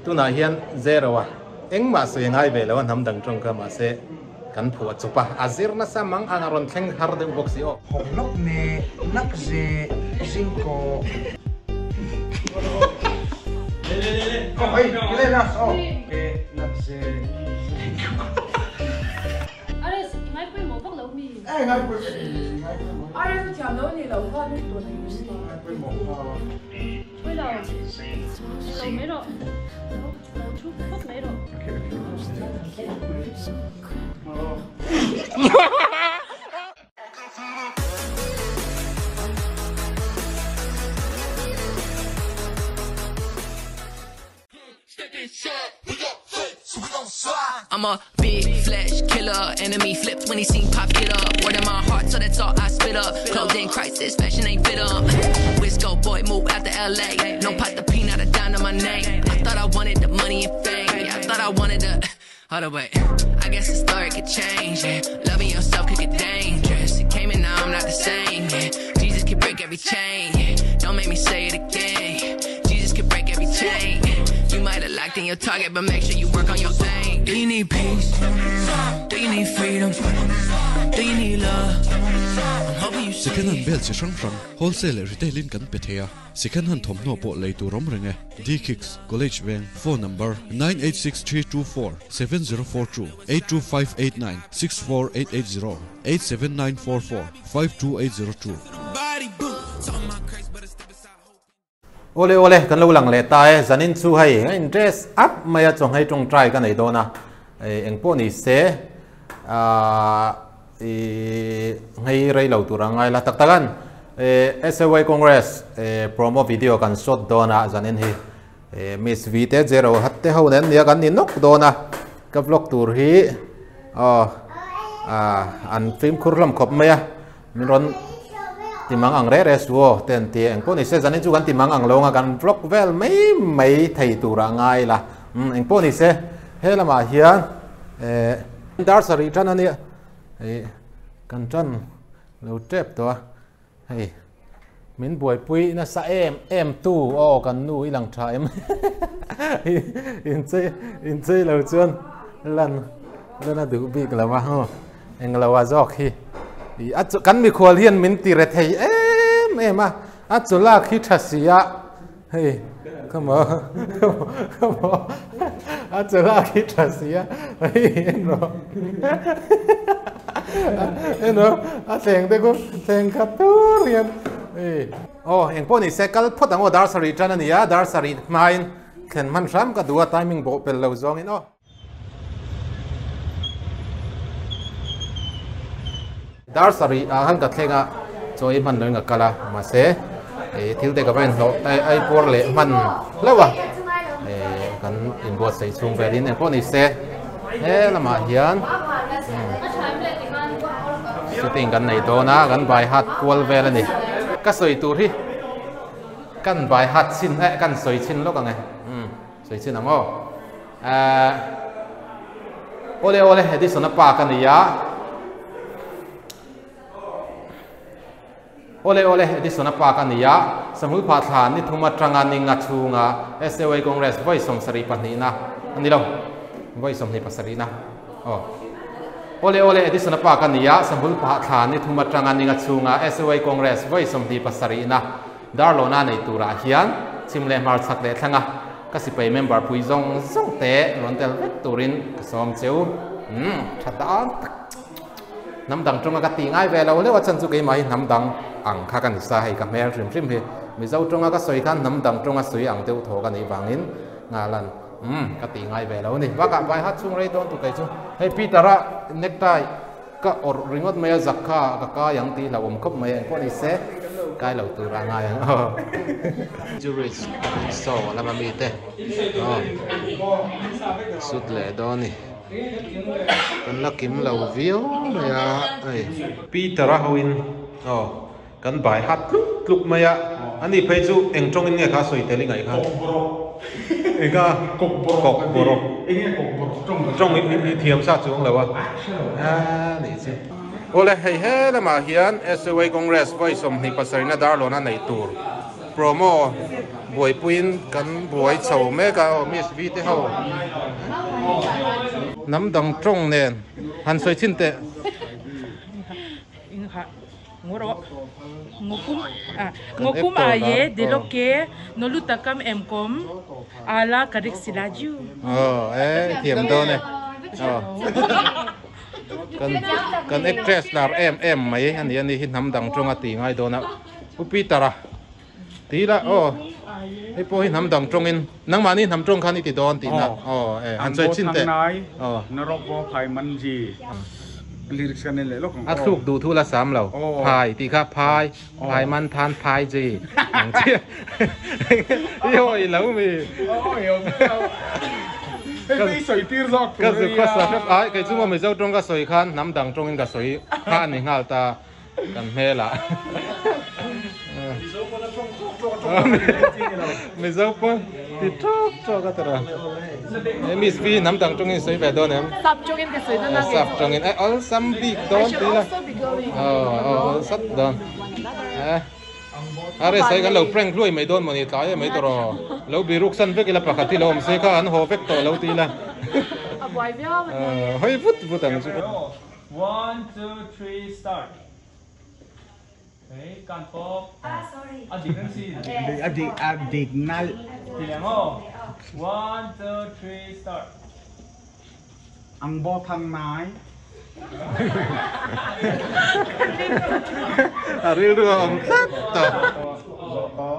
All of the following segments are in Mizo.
Tunah hian zero a engmah sawi a ngai ve lo a hnam dang tawng kha mahse kan phuah chawp a, a zir nasa mang ang a rawn thleng har deuh bawk si aw. Hawk lawk ne nak ze zingkaw. Nak ze zingkaw. Ares, i ngai pawimawh vak lo mi? Eh, ngai pawimawh. Ares a thiam lo a nih loh kha, nui tawh thei mai ni. Ngai pawimawh kha. Pawilo, lo mai rawh. Lo thu phawt mai rawh. I'm a big flesh killer. Enemy flipped when he seen pop get up. Word in my heart, so that's all I spit up. Clothing crisis, fashion ain't fit up. Wisco boy, move out to LA. No pot the peanut, a dime to my name. I thought I wanted the money and fame. Yeah, I thought I wanted the. Hold up, wait. I guess the story could change. Yeah. Loving yourself could get dangerous. It came and now I'm not the same. Yeah. Jesus can break every chain. Yeah. Don't make me say it again. Jesus can break every chain. You might have locked in your target, but make sure you work on your aim. Do you need peace? Do you need freedom? Do you need love? I'm hoping you see Second hand bel chi hrang hrang, wholesale leh retail in kan pe thei a, second hand thawmhnaw pawh lei tur awm reng e. D-Kicks, College Veng, phone number, 986324 7042 82589 64880 87944 52802. Awle awle, kan lo lang leh ta e, zanin chu hei a in dress up mai a chawnghei tawngtai ka nei dawn a, eng pawh ni se ahh i nghei rei lo tur a ngai la tak tak an SAY Congress promo video kan shot dawn a zanin hi Miss V te Jero hat te ho nen nia kan ni nawk dawn a, ka vlog tur hi aw an fimkhur hlawm khawp mai a. Min rawn ti mang ang reh reh su aw te an ti a, engpawh ni se zanin chu kan ti mang ang lo anga kan vlog vel mai mai thei turah ngai la, umm engpawh ni se he lamah hian eh dar sarih tan a nia ih kan tan lo tep tawh a hei min buaipui nasa em em tu aw kan nu i lang tha em inchei inchei lo chuan lan lan a duh bik lo a aw. Englo a zawk hi i a kan mikhual hian min ti re thei em em a, a chu lak hi tha si a hei come on come on a chu lak hi tha si a hei en rawh en rawh a thleng te khu thleng khat tur hian hei aw engpawh ni se kal phawt ang aw dar sarih tan a ni a dar sarih hmain thlen hman hram ka duh a timing bawh pel lo zawngin aw. Dar sarih ah khan ka thleng a, chaw ei hman loin ka kal a, mahse ih thil te ka va inhlawh ei puar leh hman hlauh a, ih kan inbuatsaih chhung velin engpawh ni se he lamah hian sitting kan nei dawn a, kan bai hat kual vel a ni. Ka sawi tur hi kan bai hat chhin eh kan sawi chhin lawk ang e. Sawi chin ang aw. Ehh Awle awle Edison a pa ka nei a. Awle awle Edison a pa ka nei a. Samhul phah thla ni thum atanga ni nga chhunga SAY Congress vawi 72 na a ni lo. Vawi 27 na. Aw. Awle awle Edison a pa ka nei a. Samhul phah thla ni thum atanga ni nga chhunga SAY Congress vawi 27 na Darlawna nei turah hian chhim leh hmar chhak leh thlanga ka sipai member pui zawng zawng te rawn tel vek turin ka sawm cheu. Umm, tha dan tak. Hnam dang tawnga ka ti ngai ve lo leuh a chan chu keimah hi hnam dang ang kha ka ni sa hei ka hmel hrim hrim hi. Mizo tawnga ka sawi khan hnam dang tawnga sawi ang deuh thaw ka nih vangin ngalan umm ka ti ngai ve lo a ni. Bakah vai hat chhung rei dawn tu kei chu hei Peter-a necktie Ka awrh ringawt mai a, zak kha ka kai ang tih hlauhawm khawp mai a, engpawh ni se kai lo tur a ngai ang aw. Zurich saw lama mi te aw sut leh dawn a ni. Kan la kim lo viau mai a hei. Peter a hoin aw kan bai hat tluk tluk mai a, ani phei chu eng tawngin nge kha sawi tel i ngaih kha? Eng a? Kokborok. Tawng i thiam sa chuang lo a. A nih chu. Awle hei he lamah hian SUA Congress vawi 27 na darlawn a neih tur. promo buaipuiin kan buai chho mek a aw miss v te ho hnam dang tawng nen han sawi chhin teh. Ngokum aye deloke nolutakam emkom ala karik silaju. Aw e thiam dawn e aw kan kan actress lar em em mai a ni a ni hi hnam dang tawnga tih ngai dawn a Pu Peter a ti ila aw hei pawh hi hnam dang tawngin nangmahni hnam tawng khan i ti dawn tihna aw e han sawi chhin teh aw. A thluk duh thu la sam lo phai tih kha phai phai man than phai ji ang chiah i hawi lo mi ka zu khawsa hrep ai kei chu maw Mizo tawng ka sawi khan hnam dang tawngin ka sawi kha a ni nghal ta. Kan hmel ah. Mizo pawn ti tawk tawk a tara. He Miss V hnam dang tawngin sawi ve dawn em? Sap tawngin ka sawi dawn a. Sap tawngin eh awlsam bik dawn ti la. Aw aw awlsat dawn. Eh. Are sai kan lo prank hluai mai dawn mawni tlai e mai tawh rawh. Lo biruk san vek ila pakhat hi lo awm se kha an haw vek tawh lo ti ila. A buai viau a ni. Hawi vut vut ang chu. One two three start Hey kan pawk a dik ang si A dik a dik nalh. Ti leh maw One two three start. Ang bo thang nai. A rilru a awm tlat tawh. Zawhtaw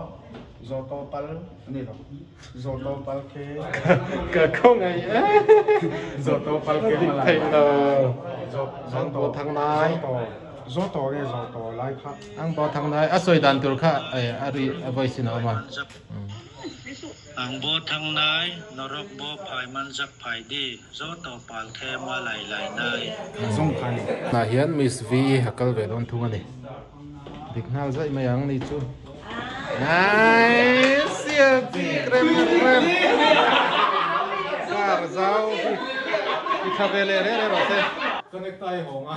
zawhtaw pal a ni lo. Zawhtaw pal khe. Ka khawngaih e. Zawhtaw pal khe dik theih lo. Ang bo thang nai. Zawhtaw nge zawhtaw lai kha. Ang bo thang nai a sawi dan tur kha a ri a voice in a awm a. Ang bo thang nai norok bo phai man zak phai di zawhtaw pal khe ma lai lai nai. Zawng khai. Tah hian Miss V a kal ve dawn thung a ni. Dik nghal zaih mai ang ni chu. Nice! Sia bik rem rem. Kar zau bik. I tha ve leh reh reh rawh se. Ka necktie hawng a.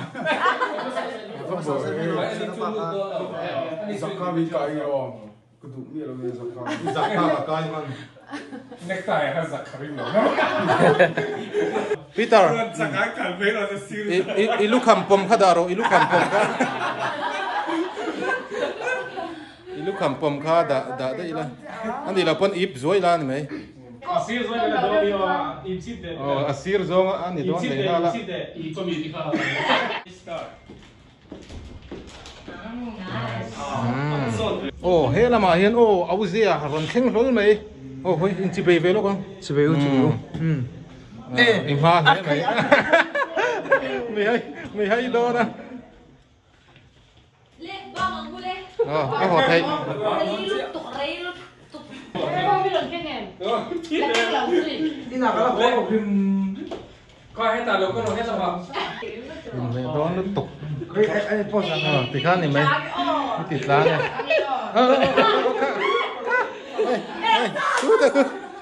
Zakka mi kai rawng. Ka duh miah lo nge zakka. I zakka ka kai hman. Necktie kha zakka ring lo. Peter. I lukham pawm kha dah rawh i lukham pawm kha. I lukham pawm kha dah dah daih ila. A nih loh pawn ip zuai la a ni mai. A sir zawng a dawn ni aw ip chip leh. Aw a sir zawng a ni dawn leh nghal a. Aw he lamah hian aw Auzia rawn thleng hlawl mai aw hawi inchibei ve lawk ang chibei u chibei u i hma hle mai mi hai mi hai dawn a aw a haw theih Inhmeh dawn lutuk. Tikhan ni mai. I ti tlang e.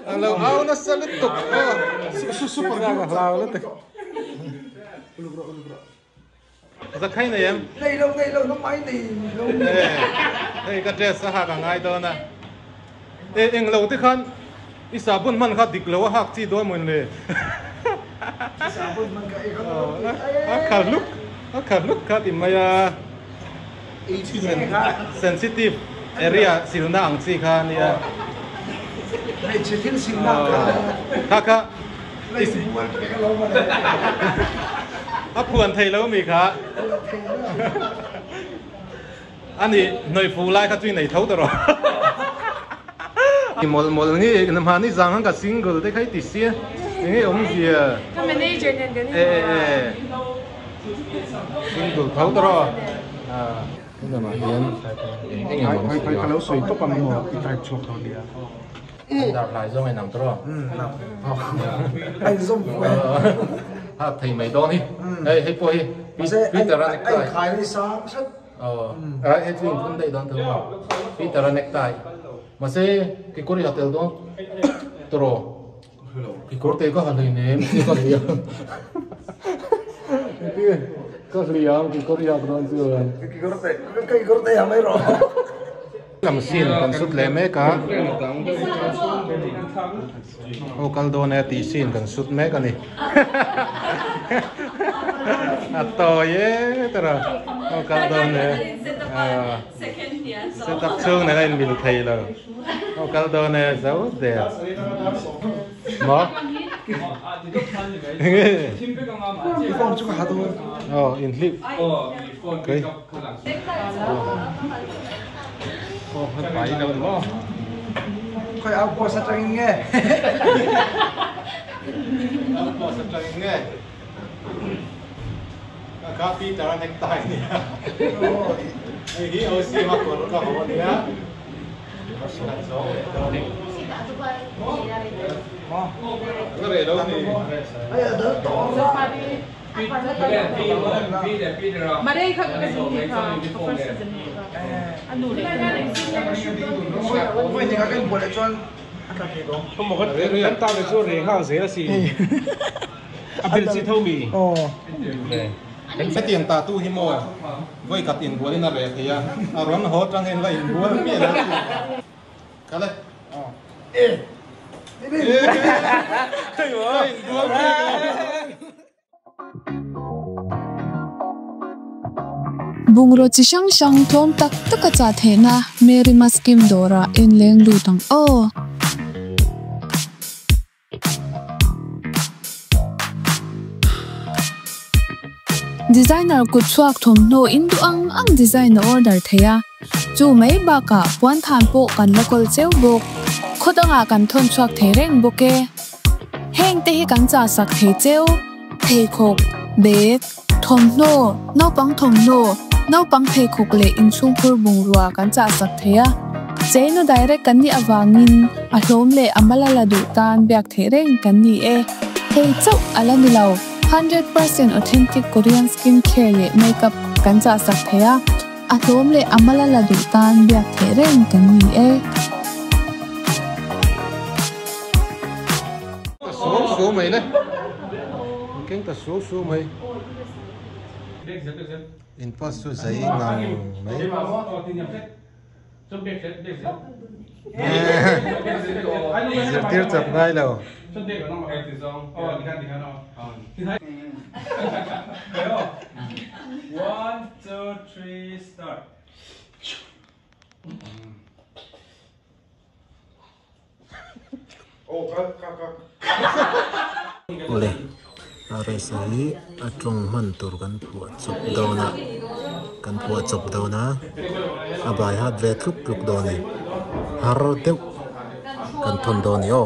A lo au nasa lutuk. Super ka hlau lutuk. Zakhai nei em? Nei lo nei lo na mai nei lo. Hei ka dress a hak a ngai dawn a. E eng lo te khan i sabun hman kha dik lo a hak chi dawn mawn le. I sabun hman kha e kha a kha hluk a kha hluk kha ti mai a. Sensitive area silna ang chi kha nia. Hmeichhe thil silna kha. Kha kha A phuan thei lo mi kha. A ni hnawih fuh lai kha chu i nei tho ta rawh. I mawlh mawlh nge mahni zang khan ka single te kha i ti sia enge awmzia. Ka manager nen kan inhmu a. Single tho ta rawh. Tunah hian eng eng emaw an sawi a. Ka lo sawi tawp ang maw i type chhuak tawh nia. An dar hlai zawng en ang tawh. A inzawm fuh e. Ha thei mai dawn hi. Hei hei pawh hi Peter a necktie. A inkhai ni sang hret. Aw hei chu inphun daih dawn tho a. Peter a necktie. Mahse kekawr i ha tel dawn tawh. Kekawr te ka ha hlei nem che ka hliam. Ka hliam kekawr i hak dawn chuan. Kekawr te kekawr te ha mai rawh. Lam scene kan sut leh mek a, aw kal dawn e tih scene kan sut mek a ni. A tawi e tara aw kal dawn e. Set up chhung nen a inmil thei lo. Aw kal dawn e zo der. Maw? Enge? Aw inhlip. Kei. Aw han pai lo ni maw? Khawi outpost atangin nge? Outpost atangin nge? Ka kha Peter a necktie a nia. Hei hi OCM a kawr ka haw a nia. Kan zawng leh dawn. Ka reh lo ni. Hetiang ta tu hi maw vawi khat inbual in a reh thei a, a rawn haw tang hian la inbual miah lo a ti. Kal e. Ka inbual miah lo. Bungraw chi hrang hrang tlawm tak taka chah theihna Mary Maskim dawrah en leng lut ang aw. Designer kut chhuak thawmhnaw in duh ang ang design a order thei a, chu mai bakah puan than pawh kan la kawl cheu bawk. Khaw dangah kan thawn chhuak thei reng bawk e. Heng te hi kan chah sak thei cheu, pheikhawk, bag, thawmhnaw, naupang thawmhnaw, naupang pheikhawk leh inchhungkhur bungrua kan chah sak thei a. Cheina direct kan nih avangin a hlawm leh a mal a la duh tan biak theih reng kan ni e. Hei chauh a la ni lo, 100% authentic Korean skin care leh makeup kan chah sak thei a, a hlawm leh a mal a la duh tan biak theih reng kan ni e. Ta suau suau mai le. An keng ta suau suau mai. In post chu zai ngang mai. Zirtir chak ngai lo. Awle, RSa hi a tawng hman tur kan phuah chawp dawn a, kan phuah chawp dawn a, a bai hat ve tluk tluk dawn a ni, har deuh kan thawn dawn a ni aw,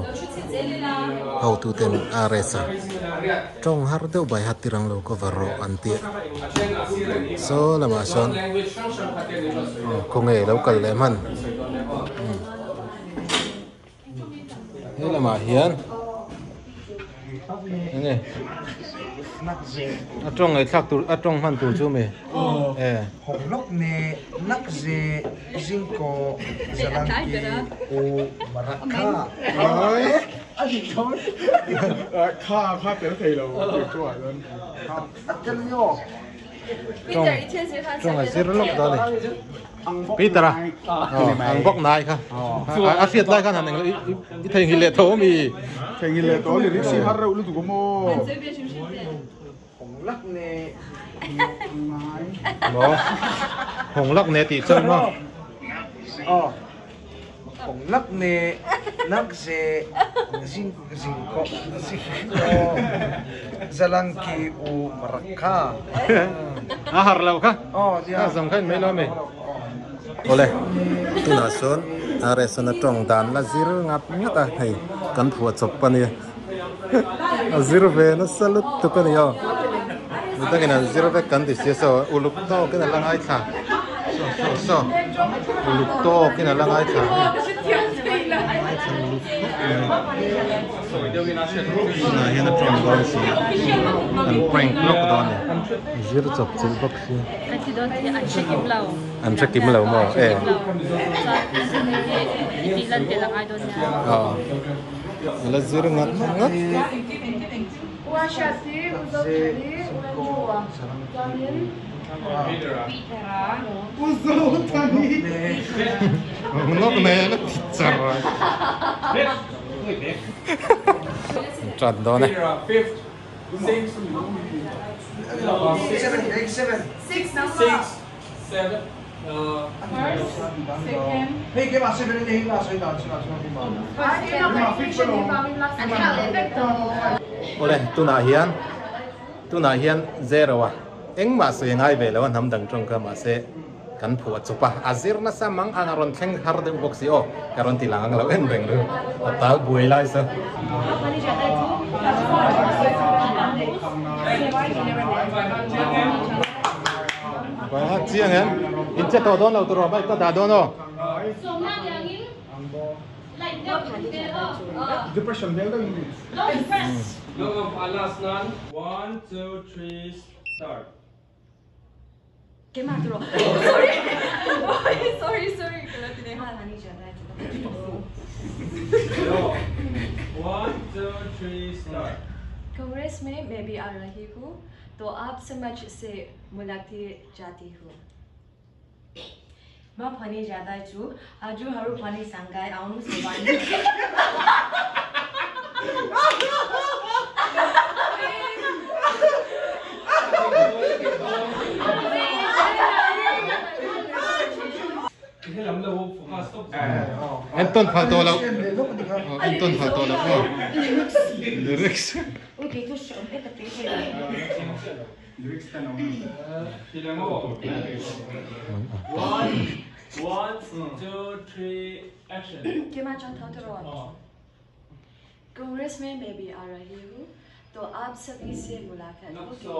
hotu ten RSa tawng har deuh bai hat tir ang lo cover rawh an tih saw lamah sawn khawnge lo kal leh hman. He lamah hian enge a tawng ngaihthlak tur a tawng hman tur chu mi e Hong lawk ne nak ze zingkaw zalang ki u marak kha Kha kha tel thei lo a tel nio. Tawng tawng a zir lawk dawn a ni. Peter a ang bawk nai kha a hriat lai khan han eng i theihnghilh leh tho ami. Theihnghilh leh tho ani rik si har reuh lutuk awm aw. Hawng lak ne ngai. Maw hawng lak ne tih chuan maw. Aw hawng lak ne nak ze zing zing ko zing ko zalang ki u marak kha. A har lo kha. Aw nia. A zawng kha in mai lo ami. Awle tunah sawn RSN a tawng dan la zir ngat ngat a hei kan phuah chawp a nia a zir ve nasa lutuk a ni aw midangin an zir vek kan ti sia saw uluk tawkin a la ngaithla saw saw saw uluk tawkin a la ngaithla ngaithla uluk khawp mai. Tunah hian a tawng dawn si a, an prank lawk dawn a ni, zir chawp chilh bawk si. An hre kim lo maw e. Aw a la zir ngat ngat. Nok ne na ti char. Tran dawn e. Awle tunah hian tunah hian zero a engmah sawi ngai ve lo a hnam dang tawng kha mahse kan phuah chawp a a zir nasa mang ang a rawn thleng har deuh bawk si aw ka rawn ti lang ang lo en reng reng a tal buai lai sa. Chiang em in che tawh dawn lo tur aw bike ka dah dawn aw. Depression hmel deuh in. One, two, three, start. One, two, three, start. Congress में मैं भी आ रही हूँ तो आप समझ से मुलाकात चाहती हूँ म पनि जाँदैछु हजुरहरू पनि सँगै आउनुहोस् भने Anton phal to lo Anton phal to lo lyrics One, two, three, action. Congress में मैं भी आ रही हूँ तो आप सभी से मुलाकात होगी।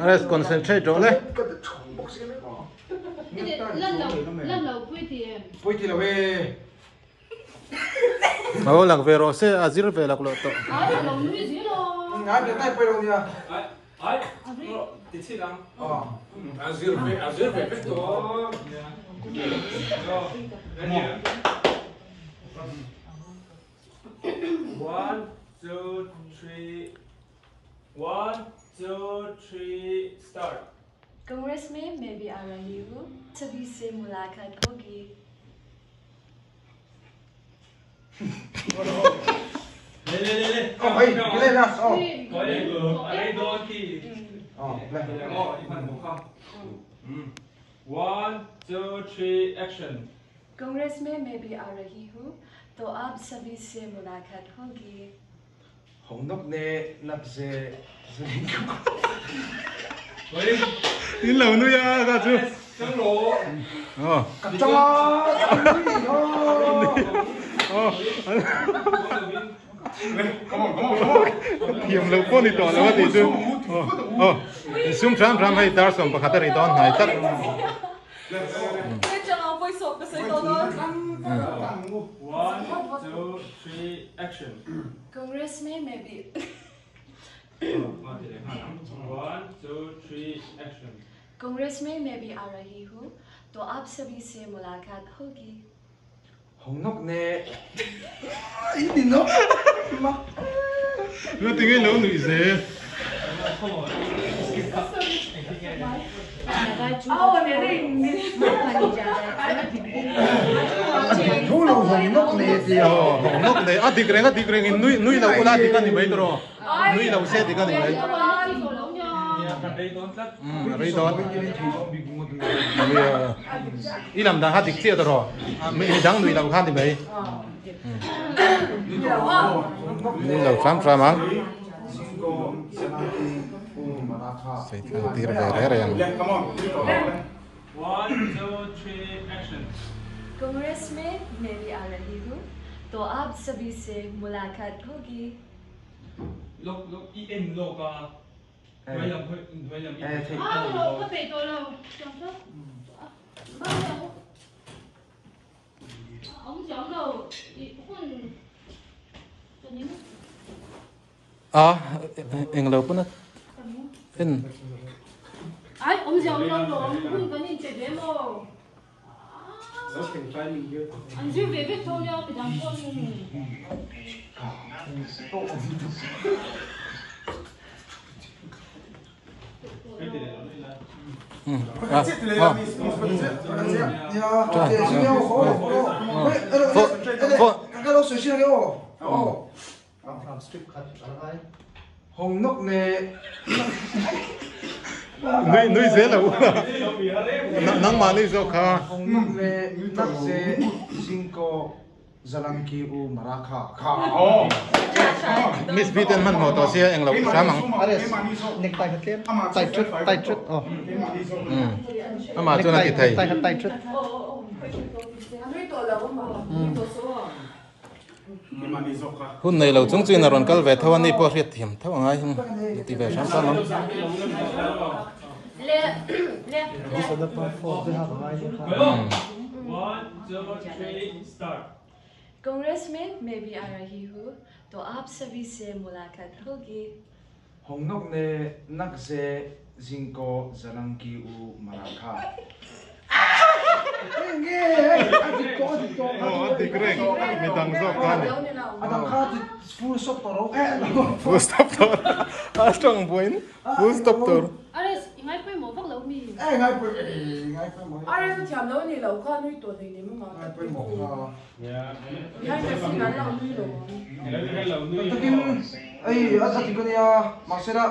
Let's concentrate rồi đấy. Ô lạc về rồi sẽ azir về lạc lộ to. One, two, three. One, two, three, start. Congress में मैं भी आ रही हूँ सभी से मुलाकात होगी। One, two, three, action. Congress में मैं भी आ रही हूँ तो आप सभी से मुलाकात होगी। Đến lâu nữa ya, ra chưa? Ờ. Thiam lo pawh ni tawh lo a tih chu. Aw. Sum tram tram hei dar sawm pakhat a ri dawn hnai tlat. One, two, three, action. Congress में मैं भी One, two, three, action. Congress में मैं भी आ रही हूँ तो आप सभी से मुलाकात होगी। Nó tiếng ấy nấu nụi dễ. Hồng nốc này, à đi rèn nuôi nuôi lâu qua đi cái này mấy rồi, nuôi lâu xe đi cái này mấy. Rồi đó. Ý làm đàn hát đi chia rồi, mình đang nuôi lâu hát đi mấy. Nuôi lâu sắm sắm á. Sẽ tir về đấy rồi. One, two, three, action. Congress में मैं भी आ रही हूँ तो आप सभी से मुलाकात होगी। Lúc lúc in lục à, mấy lần mấy lần. À, anh lâu bữa. En. Ai awm zia awm lo lawm hun kan inche ve maw? An zir ve vek tho nia midang pawh in. Hong nok ne Nui nui zel lo nangmah nui zawk kha. Hong nok ne nak se singko Zalangki u Marakha kha. Miss B ten hmanhmawh tawh sia englo hram ang. Necktie kha tlem tight thut tight thut aw. Amah chuan a ti thei. Necktie kha tight thut. Hun nei lo chung chuin a rawn kal ve tho a ni pawh hriat thiam tho angai heng ti ve hram hram ang. Congress में मैं भी आ रही हूँ तो आप सभी से मुलाकात होगी। Hong nok ne nak se zingko zalangki u Marakha. Aw a dik reng midang zawk kha ni. A dang kha ti full stop tawh ro. Full stop tawh ro. A tawng buain full stop tawh ro. Ares i ngai pawimawh vak lo mi. E ngai pawimawh e ngai pawimawh. Ares a thiam lo a ni lo kha nui tawh hlei nem a. Ngai pawimawh kha. Behind the scene an lo nui lo ang. Takin ei a dik a nia mahse la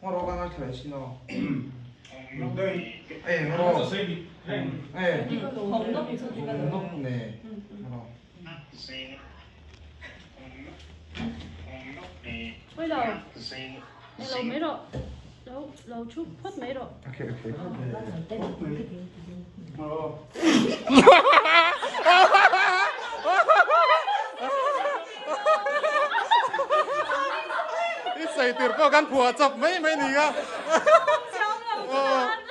ngawr ka ngai thlai sin aw. E ngawr. E hong nok ne ngawr. Ôi lo. Lo mấy rồi. Lo lo chút phút mấy rồi. Okay okay. I sei tir pawh kan phuah chawp mai mai ni kha.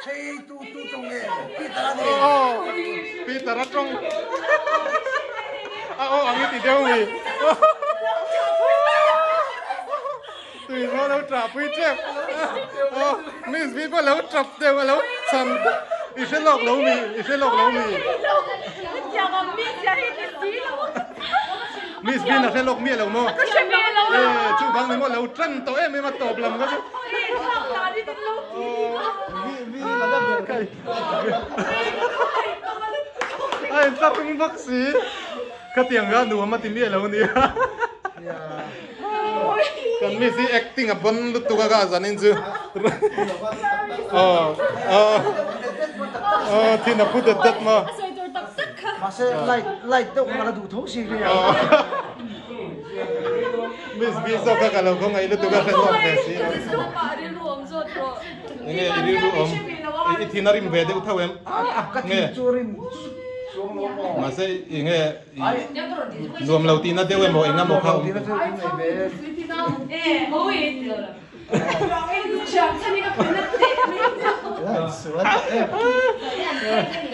Hei tu tu tawng nge Peter a ni. Aw Peter a tawng. A aw ang i ti deuh mi. Tui maw lo tah pui tep. Aw Miss V pawh lo tap deuh a lo chhan. I hre lawk lo mi i hre lawk lo mi. Miss V na hre lawk miah lo maw? Eh chuvang ni maw lo tan tawh em em a tawp lam kha chu. A intlarung bawk si. Khatiang kha nuam a ti miah lo nia. Kan miss hi acting a bon lutuk a kha zanin chu. Aw aw aw thin a phu dat dat maw. Mahse light light deuh kha la duh tho si ria. Miss B zawk kha ka lo khawngaih lutuk a hre zawk ve si lo. Enge i rilru awm i thin a rim ve deuh tho em? Ka thin chu rim chuang lo maw. Mahse enge nuam lo tihna deuh emaw eng emaw kha awm.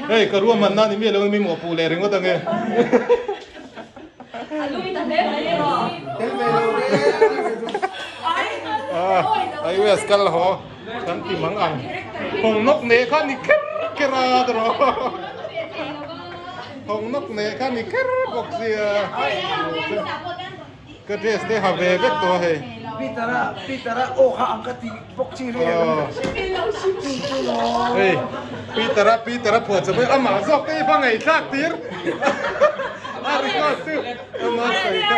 Hei ka ruahman na ni miah lo mi mawhpuh leh ringawt ange. Ai US kal haw kan ti mang ang hawng nawk nei kha ni kher kher a tawh hawng nawk nei kha ni kher bawk sia ka dress te ha ve vek tawh a hei. Peter a Peter a aw kha ang ka ti bawk chi ri Hei Peter a Peter a phuah chawp amah zawk te hi va ngaihthlak tir a record tu amah sawi kha.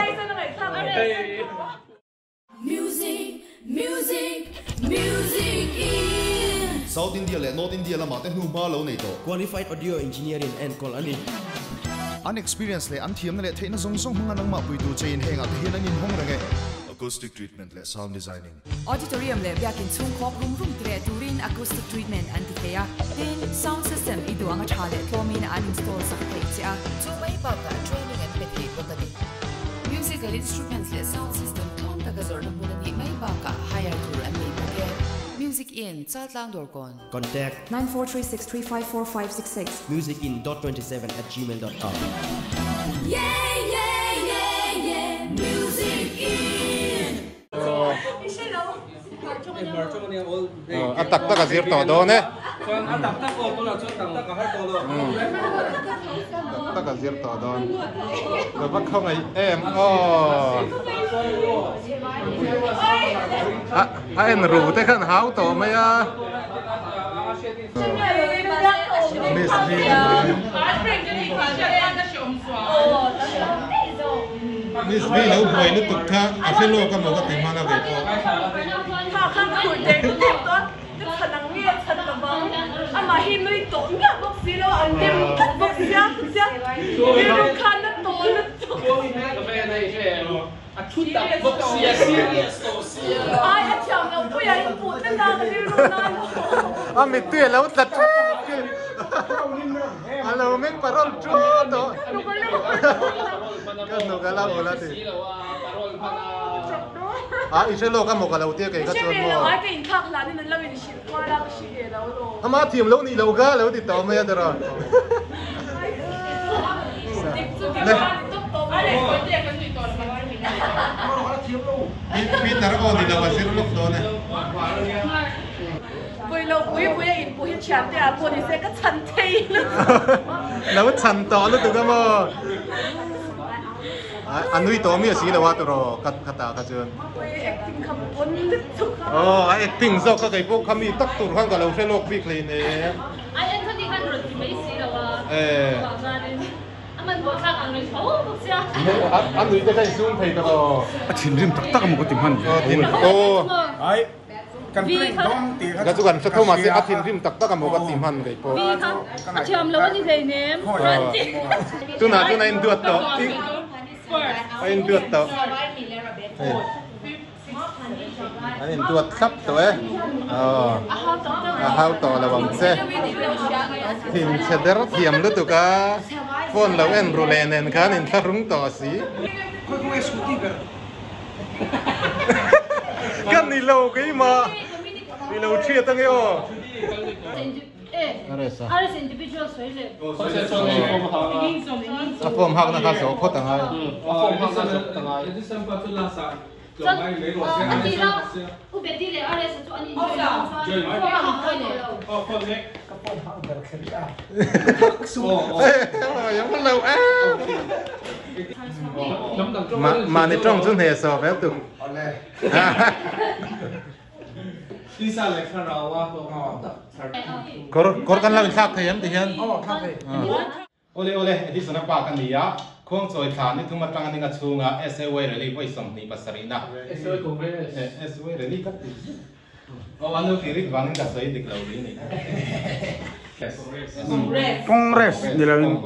Music, music, music in. South India leh North India lamah te hnu hma lo nei tawh. Qualified Audio Engineer in enkawl a ni. An experience leh an thiamna leh theihna zawng zawng hmanga nangmah puitu chein hengah te hian an inhawng reng e. Acoustic treatment leh sound designing. Auditorium leh biakin chhung khawk rum rum tireh turin acoustic treatment an ti thei a. Tin, sound system i duh anga tha leh tlawmin an install sak theih che a. Chu mai bakah training an pe thei bawk a ni. Musical instruments leh sound system tlawm taka zawrhna hmun a nih mai bakah hire tur an nei bawk e. Music In, Chaltlang Dawrkawn. Contact. 9436354566. Musicin.27@gmail.com. Yeah, yeah, yeah, yeah, music in. A tak tak a zir tawh dawn e. Tak tak a zir tawh dawn. Ka va khawngaih em aw. A a en ru te khan hau tawh mai a. Miss V Miss V lo buai lutuk kha a hre lawk amaw ka ti hman a kei pawh. A thu tak bawk sia, serious tawh sia. Ai a thiam lo pui a in puh te na ka rilru na lo. A mittui a lo tla tep khi. A lo meng parol tu tawh. Ka hnuk a la ul a ti. A i hre lawk a maw ka lo tia kei ka chuan maw. Ai ka inthlak hlan in an lo in hrilh kual a ka hri ve lo lo. Ama thiam lo nih lo ka lo ti tawh mai a tiraw. Peter aw ni lo a zir lawk dawn e. Lo chhan tawh lutuk a maw. A nui tawh mi a si lo a tiraw khatah kha chuan. Aw a acting zawk kha kei pawh kha mi tak tur khan ka lo hre lawk bik hleinem. Ai en kha ti khan rawn ti mai si lo a, chuvang chuanin a hmanhmawh thlak ang reng tho bawk sia. A nui te kha insum thei ta maw? A thinrim tak tak a maw ka ti hman ve. Aw. Ai kan prank dawn tih kha chu kan hre tho mahse a thinrim tak tak a maw ka ti hman kei pawh. Vi kha a thiam lo a ni hleinem. Tunah chuan a induat tawh. A induat tawh. An induat thlap tawh e. Aw. A hau tawh lo ang che. Thinchhe der thiam lutuk a. Phone lo en ru leh nen khan inthlahrung tawh a si. Ka ni lo keimah. Ni lo thiat ange aw. A form hakna kha zawh phawt angai. Mahni tawng chu hnehsawh ve tuk. Kawr kawr kan lo inthlak thei em ti hian. Awle awle, Edison a pa ka ni a, Khuangchawi thla ni thum atanga ninga chhunga SAY Rally vawi 27 na. SAY Congress. SAY Rally ka ti. Aw a nu tih rik vangin ka sawi dik lo ri ni. Congress. Congress ni lo in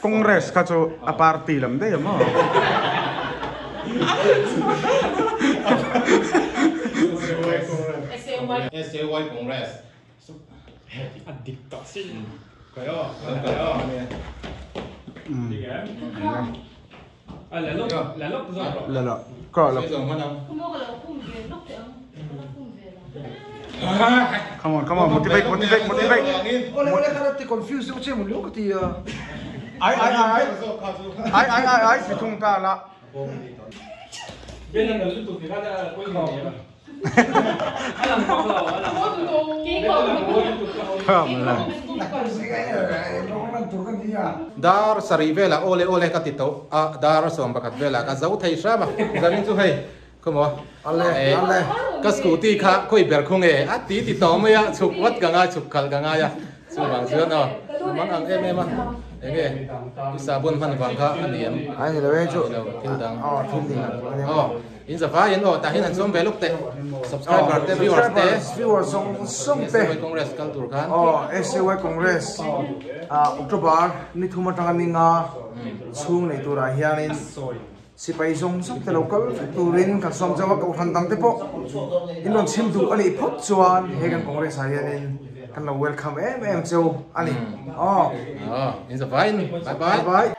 Congress kha chu a party lam daih a maw. SAY Congress. A dik tak si. Come on, come on, motivate, motivate, motivate. Ole ole kha ti confuse deuh che mun ka ti a. Ai ai ai ai ai ai ai ti thung ta la. Dar sarih velah awle awle ka ti tawh a, dar 11 velah ka zo thei hram a, zanin chu hei khawmaw ka scooty kha khawi ber khu nge a ti ti tawh mai a, chhuk vat ka ngai chhuk khalh ka ngai a, chuvang chuan aw a mang ang em em a, enge i sahbawn hman vang kha a ni em? A ni lo e chu thil dang aw thil dang aw. In zavai in aw tah hian han chawm ve lawk teh subscriber te viewers te viewers zawng zawng te SAY Congress kal tur khan aw SAY Congress ah October ni thum atanga ni nga chhung nei turah hianin sipai zawng zawng te lo kal vek turin kan sawm chauh a kohhran dang te pawh in rawn chhim duh a nih phawt chuan he kan Congress ah hianin kan lo welcome em em cheu a ni aw in zavai in bye bye. Bye bye.